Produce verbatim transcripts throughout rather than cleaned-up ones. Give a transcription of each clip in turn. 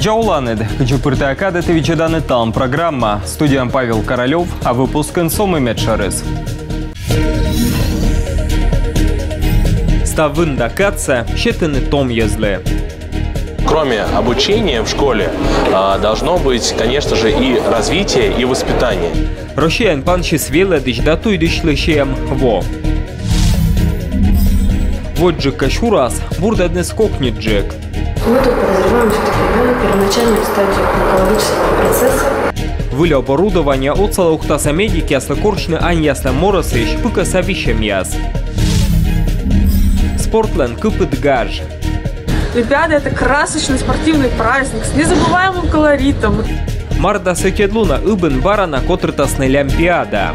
Видза оланныд! Кыдзи пыр тайӧ кадӧ, ті видзӧданныд «Талун» программа. Студияын Павел Королёв, а выпускын со мый медшӧрыс. Став вын да кадсӧ сетӧны том йӧзлы. Кроме обучения в школе, а, должно быть, конечно же, и развитие, и воспитание. Россияын пансис велӧдысь да туйдысьлы сиӧм во. Водзджык кӧ сюрас, бурдӧдныс кокньыдджык. Мы тут подозреваем всё-таки, да, первоначальную стадию онкологического процесса. Выль оборудование отсалӧ Ухтаса медикъяслы корсьны аньяслӧн морӧсысь пыкӧса висьӧмъяс. Спортлӧн кыпыд гаж. Олимпиада — это красочный спортивный праздник с незабываемым колоритом. Март дас ӧтикӧд лунӧ Ыбын бара на котыртасны Лямпиада.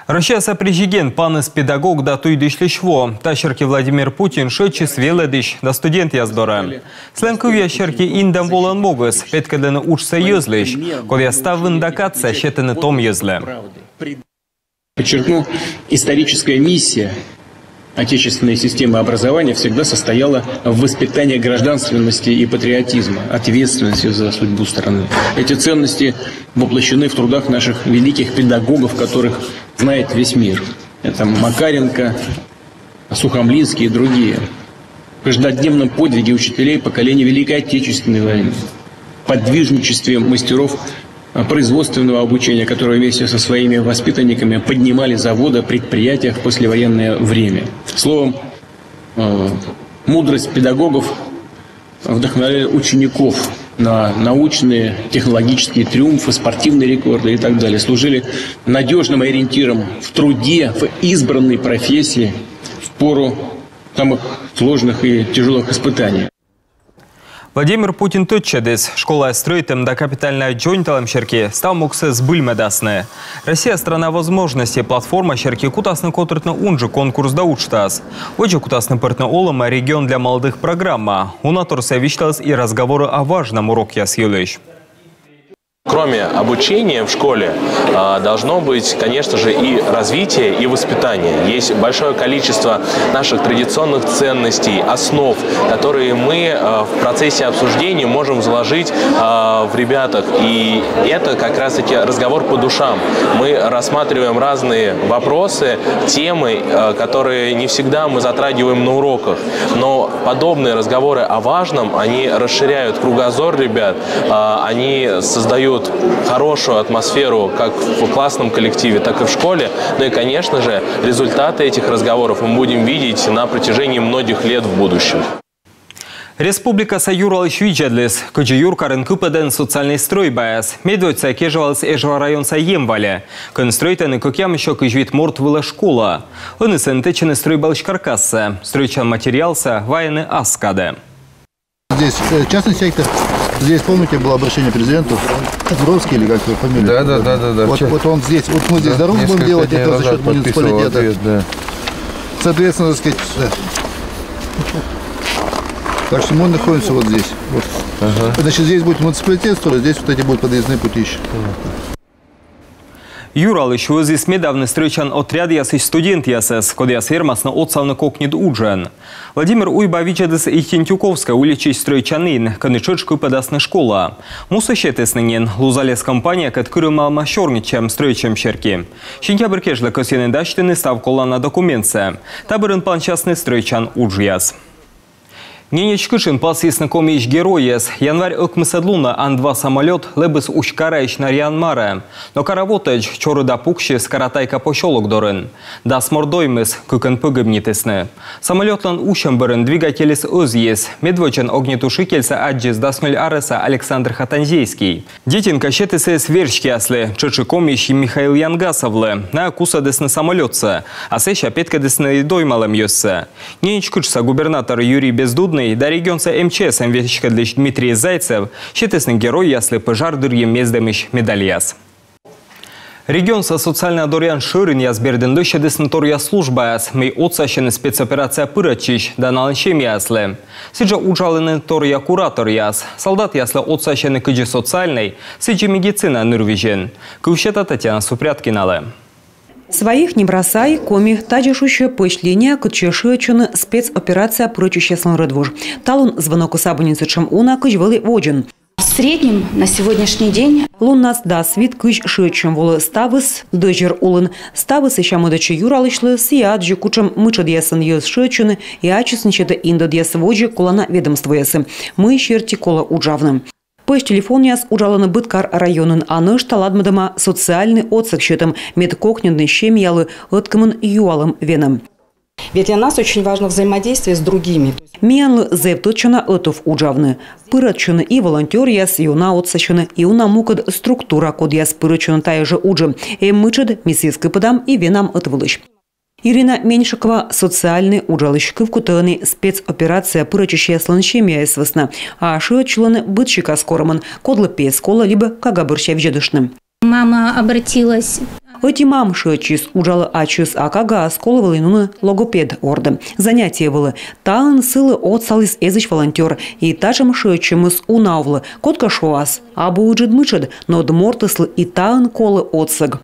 Россияса президент панис педагог да туйдысьлысь во. Та серти Владимир Путин шыӧдчис велӧдысь да студентъяс дорӧ. Сылӧн кывъяс серти, индӧм волӧн могыс — петкӧдлыны уджсӧ йӧзлысь, кодъяс став вын да кадсӧ сетӧны том йӧзлы. Подчеркну, историческая миссия отечественной системы образования всегда состояла в воспитании гражданственности и патриотизма, ответственности за судьбу страны. Эти ценности воплощены в трудах наших великих педагогов, которых знает весь мир. Это Макаренко, Сухомлинский и другие. В каждодневном подвиге учителей поколения Великой Отечественной войны, подвижничестве мастеров, а, производственного обучения, которые вместе со своими воспитанниками поднимали заводы, предприятия в послевоенное время. Словом, э, мудрость педагогов вдохновляли учеников на научные, технологические триумфы, спортивные рекорды и так далее, служили надёжным ориентиром в труде, в избранной профессии в пору самых сложных и тяжёлых испытаний. Владимир Путин тӧдчӧдіс: школаяс стрӧитӧм да капитальнӧя дзоньталӧм серти став могсӧ збыльмӧдасны. Россия — страна возможностей платформа серти кутасны котыртны унджык конкурс да уджтас. Водзӧ кутасны пӧртны олӧмӧ «Регион для молодых» программа. Уна торсӧ висьталіс и «Разговоры о важном» урокъяс йылысь. Кроме обучения в школе, а, должно быть, конечно же, и развитие, и воспитание. Есть большое количество наших традиционных ценностей, основ, которые мы, а, в процессе обсуждения можем заложить, а, в ребятах. И это как раз-таки разговор по душам. Мы рассматриваем разные вопросы, темы, а, которые не всегда мы затрагиваем на уроках. Но подобные разговоры о важном, они расширяют кругозор ребят, а, они создают хорошую атмосферу как в классном коллективе, так и в школе. Ну и, конечно же, результаты этих разговоров мы будем видеть на протяжении многих лет в будущем. Республикаса юралысь видзӧдліс, кыдзи юркарын кыпӧдӧны социальнӧй стрӧйбаяс. Медводдзсӧ кежаваліс Эжва районса Емвале, кӧн стрӧитӧны кӧкъямыс сё кызь вит морт вылӧ школа. Ӧні сэн тэчӧны стрӧйбалысь каркассӧ. Стрӧитчан материалсӧ вайӧны ас кадӧ. Здесь, э, частный сектор. Здесь, помните, было обращение президенту? Дубровский или как его фамилия? Да, да, да, да, да. Вот, вот он здесь. Вот мы здесь дорогу будем делать, это за счёт муниципалитета. Соответственно, так сказать, да. Так что мы находимся вот здесь. Вот. Ага. Значит, здесь будет муниципалитет строить, здесь вот эти будут подъездные пути ещё. Юралысь вӧзйис медавны стрӧитчан отрядъясысь студентъясӧс, кодъяс вермасны отсавны кокньыд уджӧн. Владимир Уйба видзӧдліс Итентюковскӧй уличысь стрӧитчанін, кӧні тшӧтш кыпӧдасны школа. Мусӧ сетісны нин, луса лэбис компаниякӧд кырымалӧма сёрнитчӧм стрӧитчӧм серти. Сентябрь кежлӧ кӧсйӧны дасьтыны став колана документсӧ. Та бӧрын пансясны стрӧитчан уджъяс. Ненеч кытшын пасйисны Комиысь геройӧс. Январь ӧкмысӧд лунӧ Ан-два самолёт лэбис Усть-Караысь Нарьян-Маре. Но кара вотӧдз чорыда пуксис Каратайка посёлок дорын. Дас морт доймис, кыкӧн пӧгибнитісны. Самолётлӧн усьӧм бӧрын двигательыс ӧзйис. Медводдзын огнетушительсӧ аддзис дас нёль арӧса Александр Хатанзейский. Детинка сетісӧ верстьӧяслы, тшӧтш и Комиысь Михаил Янгасовлы. Найӧ кусӧдісны самолётсӧ, а сэсся петкӧдісны доймалӧм йӧзсӧ. Ненеч кытшса губернатор Юрий Бездудный да регионса эм че эс-ӧн веськӧдлысь Дмитрий Зайцев сетісны геройяслы пӧжар дырйи мездӧмысь медальяс. Регионса социальнӧя дорйан шӧринъяс бердын лӧсьӧдісны торъя службаяс, мый отсасьӧны спецоперацияӧ пырӧдчысь да налӧн семьяяслы. Сідзжӧ уджалӧны торъя кураторъяс. Салдатъяслы отсасьӧны кыдзи социальнӧй, сідзи медицина нырвизьын. Кыв сета Татьяна Супряткиналы. «Своих не бросай», коми — тадзи шусьӧ пӧсь линия, кытчӧ шыӧдчӧны спецоперацияӧ пырӧдчысьяслӧн рӧдвуж. Талун звонокыс абу нин сэтшӧм уна, кыдз вӧлі водзын. В среднем на сегодняшний день... Луннас дас вит кызь шыӧдчӧм волӧ, ставыс дӧзьӧр улын. Ставыс сэсся мӧдӧдчӧ юралысьлы, сійӧ аддзӧ, кутшӧм мытшӧдъясӧн йӧз шыӧдчӧны, и ачыс нин сетӧ индӧдъяс водзӧ колана ведомствоясӧ, мый серти колӧ уджавны. Пӧсь телефонъяс уджалӧны быд кар-районын, а нӧшта ладмӧдӧма социальнӧй отсӧг сьӧдӧм, мед кокньӧдны семьялы ӧткымын юалӧм венӧм. Ведь для нас очень важно взаимодействие с другими. Миянлы зэв тӧдчана ӧтув уджавны. Пырӧдчӧны и волонтёръяс, и уна отсасьӧны, и уна мукӧд структура, кодъяс пырӧдчӧны тайӧ жӧ уджӧ. Эм мытшӧд, ми сійӧс кыпӧдам и венам ӧтвылысь. Ирина Меньшикова, социальнӧй уджалысь, кывкутӧ ӧні спецоперацияӧ пырӧдчысьяслӧн семьяяс вӧсна, а шыӧдчылӧны быд сикас корӧмӧн, кодлы пес колӧ либӧ кага бӧрся видзӧдыштны. Мама обратилась. Ӧти мам шыӧдчис, уджалӧ ачыс, а кагаӧс колӧ вӧлі нуны логопед ордӧ. Занятие вылӧ. Таын сылы отсаліс эзысь волонтёр, и татшӧм шыӧдчӧмыс уна овлӧ. Кодкӧ шуас: абу ыджыд мытшӧд, но ӧд мортыслы и таын колӧ отсӧг.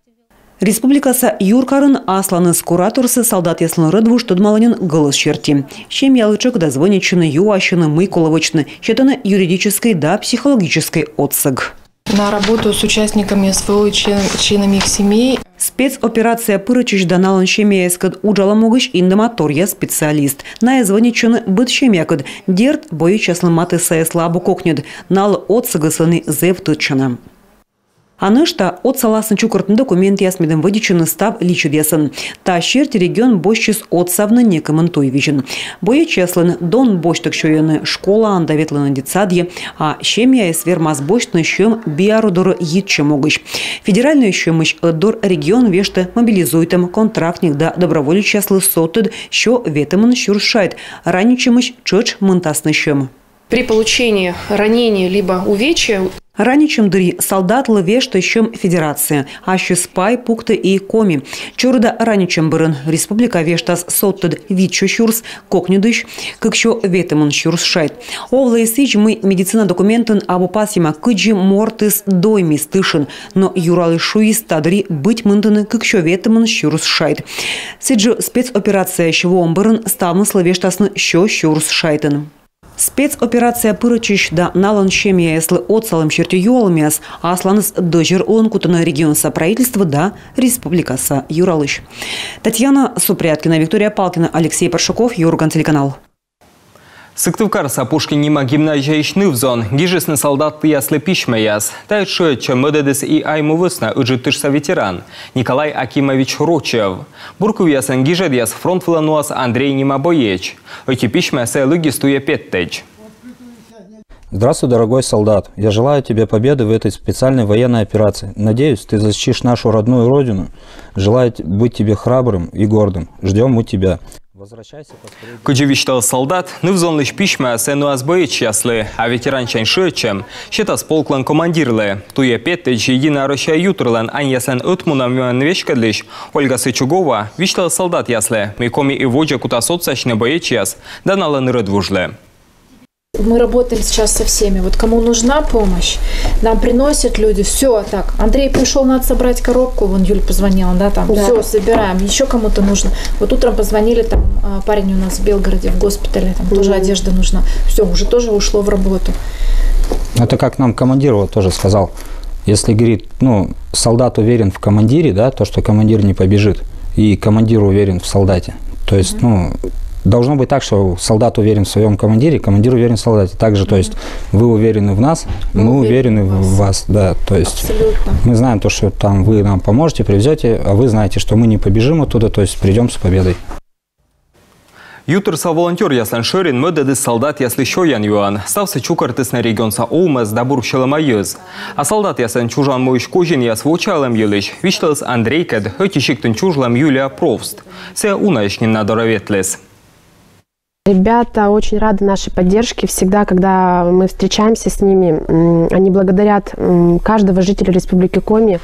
Республикаса юркарын асланыс кураторсӧ салдатъяслӧн рӧдвуж тӧдмалӧ нин «Гӧлӧс» серти. Семьялы тшӧкыда звӧнитчӧны, юасьӧны, мый колӧ вӧчны, сетӧны юридическӧй да психологическӧй отсӧг. На работу с участниками СВО и член-, членами их семей. Спецоперацияӧ пырӧдчысь да налӧн семьяяскӧд уджалӧм могысь индӧма торъя специалист. Найӧ звӧнитчӧны быд семьякӧд. Дерт, боечьяслӧн матыссаяслы абу кокньӧд, налы отсӧгыс ӧні зэв тӧдчана. А нӧшта отсаласны чукӧртны документъяс, медым вӧдитчыны став личӧдъясӧн. Та серти регион босьтчис отсавны некымын туйвизьын. Боечьяслӧн дон босьттӧг сёйӧны школаын да ветлӧны детсадйӧ, а семьяяс вермас босьтны сьӧм биару дорӧ йитчӧм могысь. Федеральнӧй сьӧмысь ӧтдор регион вештӧ мобилизуйтӧм, контрактник да доброволечьяслы содтӧд сё ветымын сюрс шайт, ранитчӧмысь тшӧтш мынтасны сьӧм. При получении ранения либо увечья... Ранитчӧм дырйи салдатлы вештӧ сьӧм федерация, ассьыс пай пуктӧ и Коми. Чорыда ранитчӧм бӧрын республика вештас содтӧд витсё сюрс, кокньӧдысь кыксё ветымын сюрс шайт. Овлӧ и сідз, мый медицина документын абу пасйӧма, кыдзи мортыс доймис тышын, но юралысь шуис, та дырйи быть мынтӧны кыксё ветымын сюрс шайт. Сідзжӧ спецоперацияысь воӧм бӧрын ставныслы вештасны сё сюрс шайтӧн. Спецоперацияӧ пырӧдчысь да налӧн семьяяслы отсалӧм серти юалӧмъяс асланыс дӧзьӧр улын кутӧны регионса правительство да республикаса юралысь. Татьяна Супряткина, Виктория Палкина, Алексей Паршуков, «Юрган» телеканал. Сыктывкарса Пушкин нима гимназияысь ныв-зон гижисны салдатъяслы письмӧяс. Тайӧ шыӧдчӧм мӧдӧдіс и Айму вӧсна Ыджыд тышса ветеран Николай Акимович Рочев. Бур кывъясӧн гижӧдъяс фронт вылӧ нуас Андрей нима боеч. Ӧти письмӧ сійӧ лыддис туйӧ петтӧдз. Здравствуй, дорогой солдат. Я желаю тебе победы в этой специальной военной операции. Надеюсь, ты защитишь нашу родную родину. Желаю т-, быть тебе храбрым и гордым. Ждём мы тебя. Возвращайся поскорее. Кыдзи висьталіс салдат, ныв-зонлысь письмӧ сійӧ нуас боечьяслы, а ветерансянь шыӧдчӧм сетас полклӧн командирлы. Туйӧ петтӧдз «Единая Россия» ютырлӧн аньяслӧн ӧтмунӧмӧн веськӧдлысь Ольга Сычугова висьталіс салдатъяслы, мый Коми и водзӧ кутас отсасьны боечьяс да налӧн рӧдвужлы. Мы работаем сейчас со всеми. Вот кому нужна помощь, нам приносят люди. Все, так, Андрей пришёл, надо собрать коробку. Вон Юль позвонила, да, там. Да. Все, собираем. Ещё кому-то нужно. Вот утром позвонили, там, а, парень у нас в Белгороде в госпитале, там тоже одежда нужна. Все, уже тоже ушло в работу. Это как нам командир вот тоже сказал. Если, говорит, ну, солдат уверен в командире, да, то, что командир не побежит, и командир уверен в солдате. То есть, ну, должно быть так, что солдат уверен в своём командире, командир уверен в солдате. Также, то есть, вы уверены в нас, мы уверены в вас, да, то есть. Абсолютно. Мы знаем то, что там вы нам поможете, привезёте, а вы знаете, что мы не побежим оттуда, то есть придём с победой. Ютырса волонтёръяслӧн шӧрин мӧдӧдіс салдатъяслы сёян-юан. Ставсӧ чукӧртісны регионса овмӧс да бур сьӧлӧма йӧз. А салдатъясӧн чужан муысь козинъяс вочаалӧм йылысь висьталіс Андрейкӧд, ӧти сиктын чужлӧм Юлия Провст. Сійӧ унаысь нин на дорӧ ветліс. Ребята очень рады нашей поддержке. Всегда, когда мы встречаемся с ними, м, они благодарят, м, каждого жителя Республики Коми,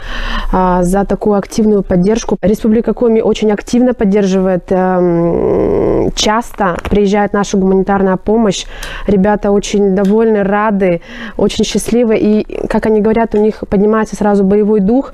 а, за такую активную поддержку. Республика Коми очень активно поддерживает, эм, часто приезжает наша гуманитарная помощь. Ребята очень довольны, рады, очень счастливы. И, как они говорят, у них поднимается сразу боевой дух.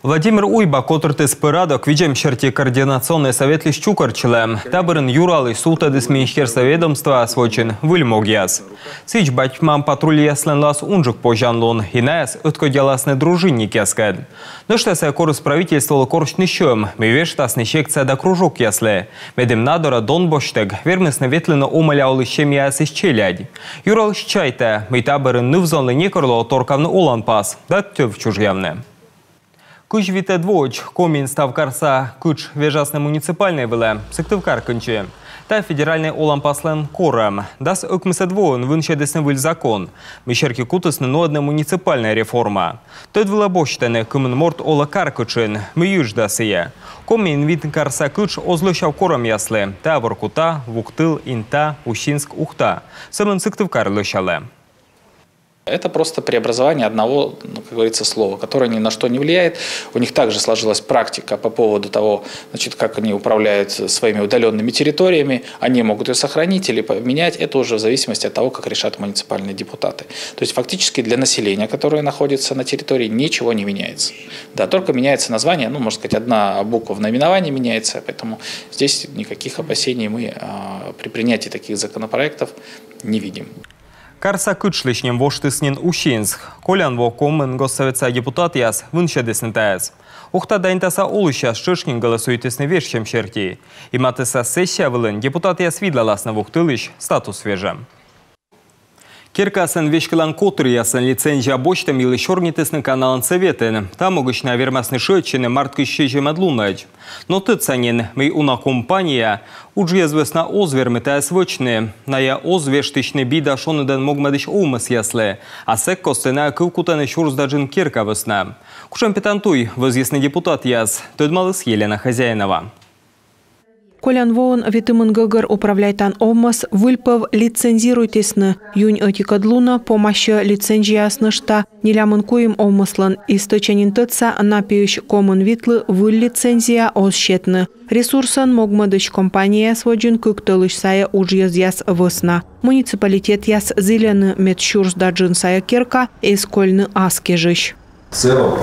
Владимир Уйба котыртіс пӧрадок видзем серти координационнӧй сӧветлысь чукӧртчылӧм. Та бӧрын юралысь сувтӧдіс министерство-ведомствояс водзын выль могъяс. Сідз, бать-мам патрульяслӧн лоас унджык позянлун, и найӧс ӧткодяласны дружинникъяскӧд. Нӧшта сійӧ корис правительстволы корсьны сьӧм, мый вештасны секция да кружокъяслы, медым на дорӧ дон босьттӧг вермисны ветлыны омӧля олысь семьяясысь челядь. Юралысь чайтӧ, мый та бӧрын ныв-зонлы некор лоӧ торкавны оланпас да тӧв чужъявны. Кызь витӧд воӧдз Комиын став карса кытш вежасны муниципальнӧй вылӧ, Сыктывкар кындзи. Тайӧ федеральнӧй оланпаслӧн корӧм. Дас ӧкмысӧд воын вынсьӧдісны выль закон, мый серти кутісны нуӧдны муниципальнӧй реформа. Тӧд вылӧ босьтӧны, кымын морт олӧ кар кытшын, мый ыджда сійӧ. Комиын вин карса кытш оз лӧсяв корӧмъяслы. Тайӧ Воркута, Вуктыл, Инта, Усинск, Ухта. Сӧмын Сыктывкар лӧсялӧ. Это просто преобразование одного, ну, как говорится, слова, которое ни на что не влияет. У них также сложилась практика по поводу того, значит, как они управляют своими удаленными территориями. Они могут ее сохранить или поменять. Это уже в зависимости от того, как решат муниципальные депутаты. То есть фактически для населения, которое находится на территории, ничего не меняется. Да, только меняется название, ну, можно сказать, одна буква в наименовании меняется, поэтому здесь никаких опасений мы а, при принятии таких законопроектов не видим. Карса кытшлысь ним воштіс нин Усинск. Колян во Комиын Госсӧветса депутатъяс вынсьӧдісны тайӧс. Ухта да Интаса олысьяс тшӧтш нин голосуйтісны вежсьӧм серти. И матысса сессия вылын депутатъяс видлаласны Вуктылысь статус вежӧм. Керкасӧн веськӧдлан котыръяслӧн лицензия босьтӧм йылысь сёрнитісны Каналан Сӧветын. Та могысь найӧ вермасны шыӧдчыны март кызь сизимӧд лунӧдз. Но тӧдса нин, мый уна компания уджйӧз вӧсна оз вермы тайӧс вӧчны. Найӧ оз вештысьны би да шоныдӧн могмӧдысь овмӧсъяслы. А сэк костӧ найӧ кывкутӧны сюрс да джын керка вӧсна. Кутшӧм петан туй вӧзйисны депутатъяс, тӧдмаліс Елена Хозяинова. Колян воын ветымын гӧгӧр управляйтан овмӧс выльпӧв лицензируйтісны. Юнь ӧтикӧд лунӧ помасьӧ лицензияыс нӧшта нелямын куим овмӧслӧн. И стӧча нин тӧдса, на пиысь комын витлы выль лицензия оз сетны. Ресурсӧн могмӧдысь компанияяс водзын кык тӧлысь сайӧ уджйӧзъяс вӧсна. Муниципалитетъяс зільӧны, мед сюрс да джын сайӧ керка эз кольны ас кежысь. В целом,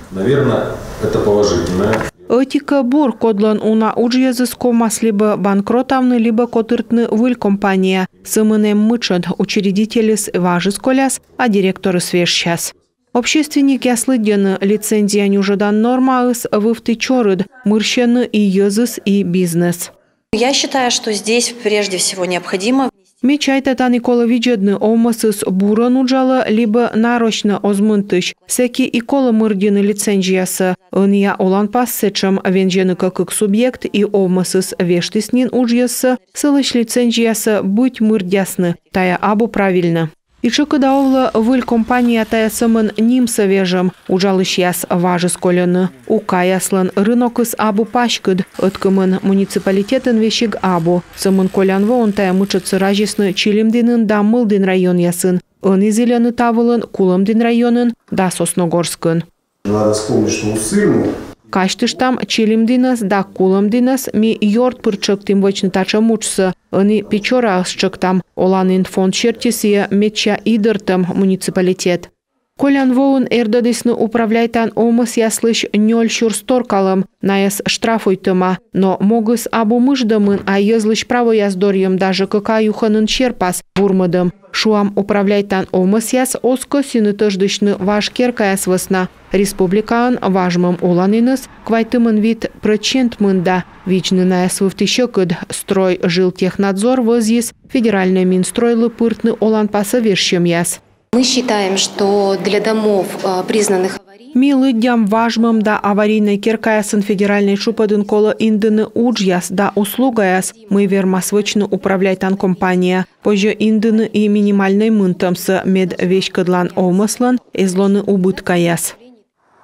наверное, это положительное. Ӧти-кӧ, бур, кодлӧн уна уджйӧзыс ковмас либӧ банкротавны, либӧ котыртны выль компания. Сӧмын эм мытшӧд: учредительыс важыс коляс, а директорыс вежсяс. Общественникъяс лыддьӧны, лицензия нюжӧдан нормаыс вывті чорыд, мырсьӧны и йӧзыс, и бизнес. Я считаю, что здесь прежде всего необходимо. Ме чайта, тані колӧ видзӧдны, овмӧсыс бурӧн уджалӧ либӧ нарочнӧ оз мынтысь. Сэки и колӧ мырддьыны лицензиясӧ. Ӧнія оланпас сэтшӧм: вензьӧны кӧ кык субъект и овмӧсыс вештіс нин уджйӧзсӧ, сылысь лицензиясӧ быть мырддясны. Тайӧ абу правильнӧ. И тшӧкыда овлӧ, выль компания — тайӧ сӧмын нимсӧ вежӧм. Уджалысьяс важыс кольӧны. Укаяслӧн рынокыс абу паськыд, ӧткымын муниципалитетын весиг абу. Сӧмын колян воын тайӧ мытшӧдсӧ разисны Чилимдінын да Мылдін районъясын. Ӧні зільӧны та вылын Кулӧмдін районын да Сосногорскын. Надо вспомнить, что Усть-Цильму... Казьтыштам, Чилимдінӧс да Кулӧмдінӧс ми ёрд пыр тшӧктім вӧчны татшӧм уджсӧ. Ӧні Печораӧс тшӧктам. Оланін фонд серти сійӧ медся идӧртӧм муниципалитет. Колян воын эрдӧдісны управляйтан овмӧсъяслысь нёль сюрс торкалӧм, найӧс штрафуйтӧма. Но могыс абу мыждӧмын, а йӧзлысь правояс дорйӧм да ЖКХ юхӧнын серпас бурмӧдӧм. Шуам, управляйтан овмӧсъяс оз кӧсйыны тӧждысьны важ керкаяс вӧсна. Республикаын важмӧм оланіныс квайтымын вит прӧчент мында. Видзны найӧс вывті сьӧкыд. Стройжилтехнадзор вӧзйис федеральнӧй Минстройлы пыртны оланпасӧ вежсьӧмъяс. Мы считаем, что для домов, э, признанных аварийными... Ми лыддям, важмӧм да аварийнӧй керкаясын федеральнӧй тшупӧдын колӧ индыны уджъяс да услугаяс, мый вермас вӧчны управляйтан компания. Позьӧ индыны и минимальнӧй мынтӧмсӧ, мед веськӧдлан овмӧслӧн эз лоны убыткаяс.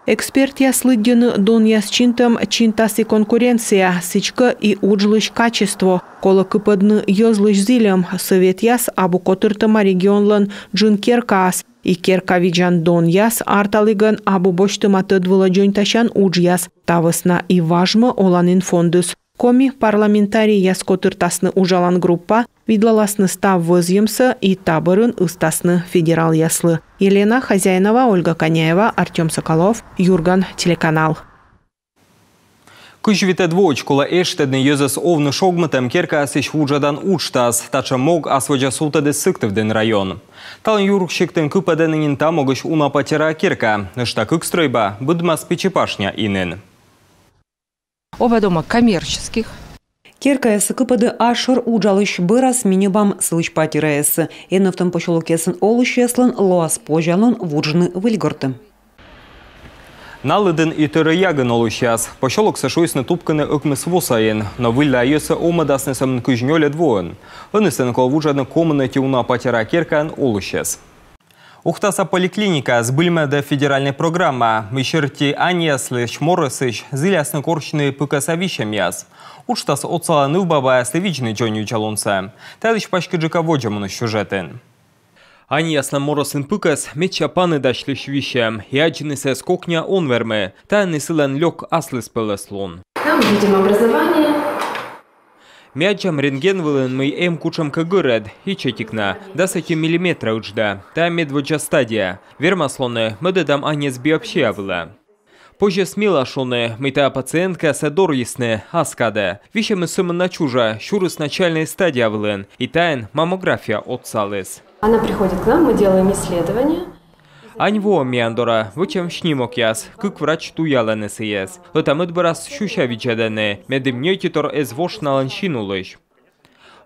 Экспертъяс лыддьӧны, донъяс чинтӧм чинтас и конкуренция, сідзкӧ и уджлысь качество. Колӧ кыпӧдны йӧзлысь зільӧм. Сӧветъяс абу котыртӧма регионлӧн джын керкаас. И керка видзан донъяс арталігӧн абу босьтӧма тӧд вылӧ дзоньтасян уджъяс. Та вӧсна и важмӧ оланін фондыс. Коми парламентарийяс котыртасны уджалан группа, видлаласны став вӧзйӧмсӧ и та бӧрын ыстасны федералъяслы. Елена Хозяинова, Ольга Коняева, Артём Соколов, «Юрган» телеканал. Кызь витӧд воӧдз колӧ эштӧдны йӧзӧс овны шогмытӧм керкаясысь вуджӧдан уджтас. Татшӧм мог ас водзӧ сувтӧдіс Сыктывдін район. Талун юрсиктын кыпӧдӧны нин та могысь уна патераа керка. Нӧшта кык стрӧйба быдмас Пичи Пашня инын. Оба дома коммерческих. Керкаясыс кыпӧдӧ асшӧр уджалысь, бӧрас ми ньӧбам сылысь патераяссӧ. Эновтӧм посёлокъясын олысьяслӧн лоас позянлун вуджны Выльгортӧ. На лыдын и тӧрӧя гын олысьяс. Посёлоксӧ шуисны тупкыны ӧкмыс во сайын, но выльлаӧсь, ӧмӧдасны сӧмын кызь нёльӧд воын. Ӧні сэн колӧ вуджӧдны комын ӧти уна патераа керкаын олысьӧс. Ухтаса поликлиникаыс збыльмӧдӧ федеральнӧй программа, мый серти аньяслысь морӧсысь зілясны корсьны пыкӧса висьӧмъяс. Уджтас отсалӧ нывбабаяслы видзны дзоньвидзалунсӧ. Та йылысь паськыдджыка водзӧ миян сюжетын. Аньяслӧн морӧсын пыкӧс — медся паныдасьлысь висьӧм, и аддзыны сійӧс кокниа он вермы. Тані сылӧн лёк аслыспӧлӧслун. Там видим образование. Ми аддзам рентген вылын, мый эм кутшӧмкӧ гӧрӧд, ичӧтик на, дас ӧти миллиметра ыджда. Тайӧ медводдза стадия. Вермас лоны, мӧдӧдам аньяс биопсия вылӧ. Позьӧ смела шуны, мый тайӧ пациенткасӧ дорйисны ас кадӧ. Висьӧмыс сӧмын на чужа, сюрис начальнӧй стадия вылын, и таӧн маммография отсаліс. Она приходит к нам, мы делаем исследование. Ань воӧ миян дорӧ, вӧчам снимокъяс, кык врач туялӧны сійӧс. Ӧта-мӧд бӧрас сюся видзӧдӧны, медым ньӧтитор эз вош налӧн син улысь.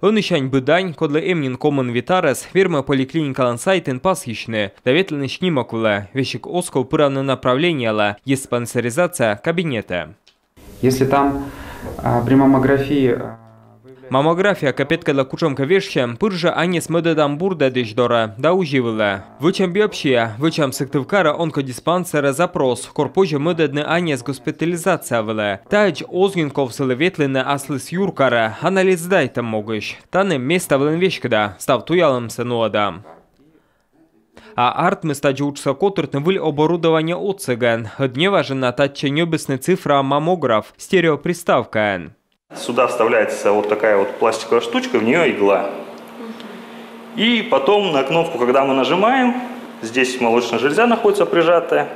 Ӧнісянь быд ань, кодлы эм нин комын вит арӧс, вермӧ поликлиникалӧн сайтын пасйысьны да ветлыны снимок вылӧ, весиг оз ков пыравны направлениеӧ диспансеризация кабинетӧ. Если там, а, при маммографии, а, выявляется... Маммографияӧ кӧ петкӧдлӧ кутшӧмкӧ вежсьӧм, пыр жӧ аньяс мӧдӧдам бурдӧдысь дорӧ да УЗИ вылӧ. Вӧчам биопсия, вӧчам Сыктывкарӧ онкодиспансерӧ запрос, кор позьӧ мӧдӧдны аньяс госпитализация вылӧ. Таӧдз оз нин ков сылы ветлыны аслыс юркарӧ анализ сдайтӧм могысь. Тані места вылын веськыда, став туялӧмсӧ нуӧдам. А артмис тадзи уджсӧ котыртны выль оборудование отсӧгӧн. Ӧд неважӧн на татчӧ ньӧбисны цифра маммограф стереоприставкаӧн. Сюда вставляется вот такая вот пластиковая штучка, в неё игла. И потом на кнопку, когда мы нажимаем, здесь молочная железа находится прижатая.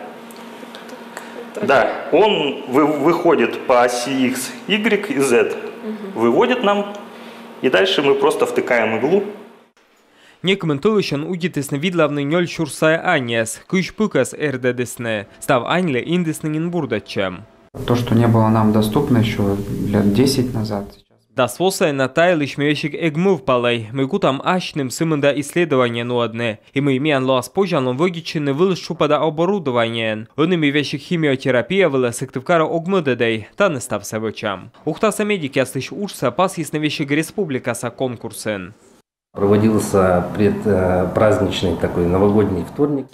Да, он вы- выходит по оси X, Y и Z. Выводит нам, и дальше мы просто втыкаем иглу. Некымын тӧлысьӧн удитісны видлавны нёль сюрс сайӧ аньяс, кызь пыкӧс эрдӧдісны. Став аньлы индісны нин бурдӧдчӧм. То, что не было нам доступно ещё лет десять назад. Дас во сайын на та йылысь ми весиг эг мӧвпалӧй, мый кутам асьным сымында исследование нуӧдны, и мый миян лоас позянлун вӧдитчыны вылыс тшупӧда оборудованиеӧн. Ӧні ми весиг химиотерапия вылӧ Сыктывкарӧ ог мӧдӧдӧй, тані ставсӧ вӧчам. Ухтаса медикъяслысь уджсӧ пасйисны весиг республикаса конкурсын. Проводился предпраздничный такой новогодний вторник.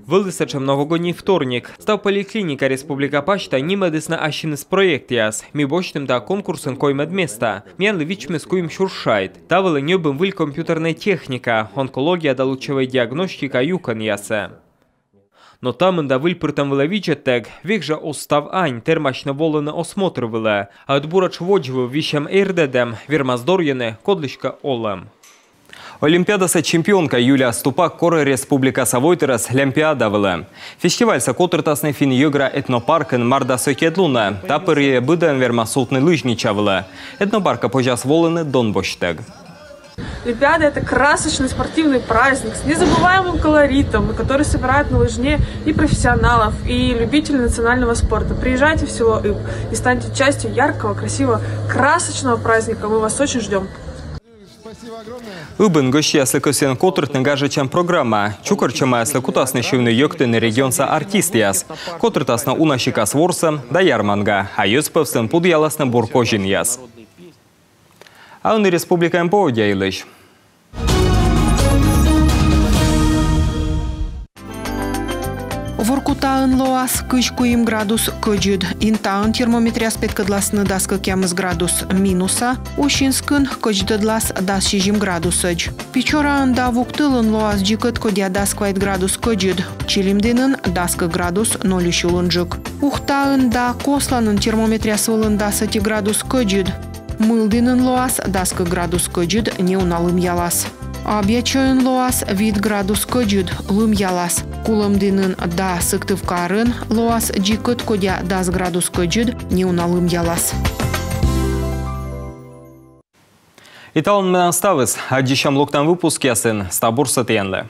Вӧлі сэтшӧм новогодний вторник. Став поликлиника республика пасьта нимӧдіс на ассьыныс проектъяс. Ми босьтім та конкурсын коймӧд места. Миянлы вичмис куим сюрс шайт. Та вылӧ ньӧбим выль компьютернӧй техника, онкология да лучевӧй диагностика юкӧнъясӧ. Но та мында выль пыртӧм вылӧ видзӧдтӧг век жӧ оз став ань, тэрмасьны волыны осмотр вылӧ. А ӧд буретш водзвыв висьӧм эрдӧдӧм вермас дорйыны кодлыськӧ олӧм. Олимпиадаса чемпионка Юлия Ступак корӧ республикаса войтырӧс Лямпиада вылӧ. Фестивальсӧ котыртасны Финн-йӧгра этнопаркын мар дас ӧтиӧд лунӧ. Та пӧрйӧ быдӧн вермас сувтны лыжнича вылӧ. Этнопаркӧ позяс волыны дон босьттӧг. Олимпиада — это красочный спортивный праздник с незабываемым колоритом, который собирает на лыжне и профессионалов, и любителей национального спорта. Приезжайте в село Ыб и станьте частью яркого, красивого, красочного праздника. Мы вас очень ждем. Ыбын гӧсьтъяслы кӧсйӧны котыртны гажӧдчан программа. Чукӧртчӧмаяслы кутасны сьывны-йӧктыны регионса артистъяс. Котыртасны уна сикас ворсӧм да ярманга, а йӧз пӧвстын пудъяласны бур козинъяс. А ӧні республикаын поводдя йылысь. Воркутаын лоас кызь куим градус кӧдзыд. Интаын термометръяс петкӧдласны дас кӧкъямыс градус минуса, Усинскын кӧдздӧдлас дас сизим градусӧдз. Печораын да Вуктылын лоас дзик ӧткодя дас квайт градус кӧдзыд, Чилимдінын дас кык градус нольысь улынджык. Ухтаын да Косланын термометръяс вылын дас ӧти градус кӧдзыд. Мылдінын лоас дас кык градус кӧдзыд, неуна лымъялас. Абъячойын лоас вит градус кӧдзыд, лымъялас. Кулӧмдінын да Сыктывкарын лоас дзикӧд, кодъя дас градус кӧдзыд неуна лымъялас. И талун менам ставыс. Аддзысям локтан выпускъясын. Став бурсӧ тіянлы.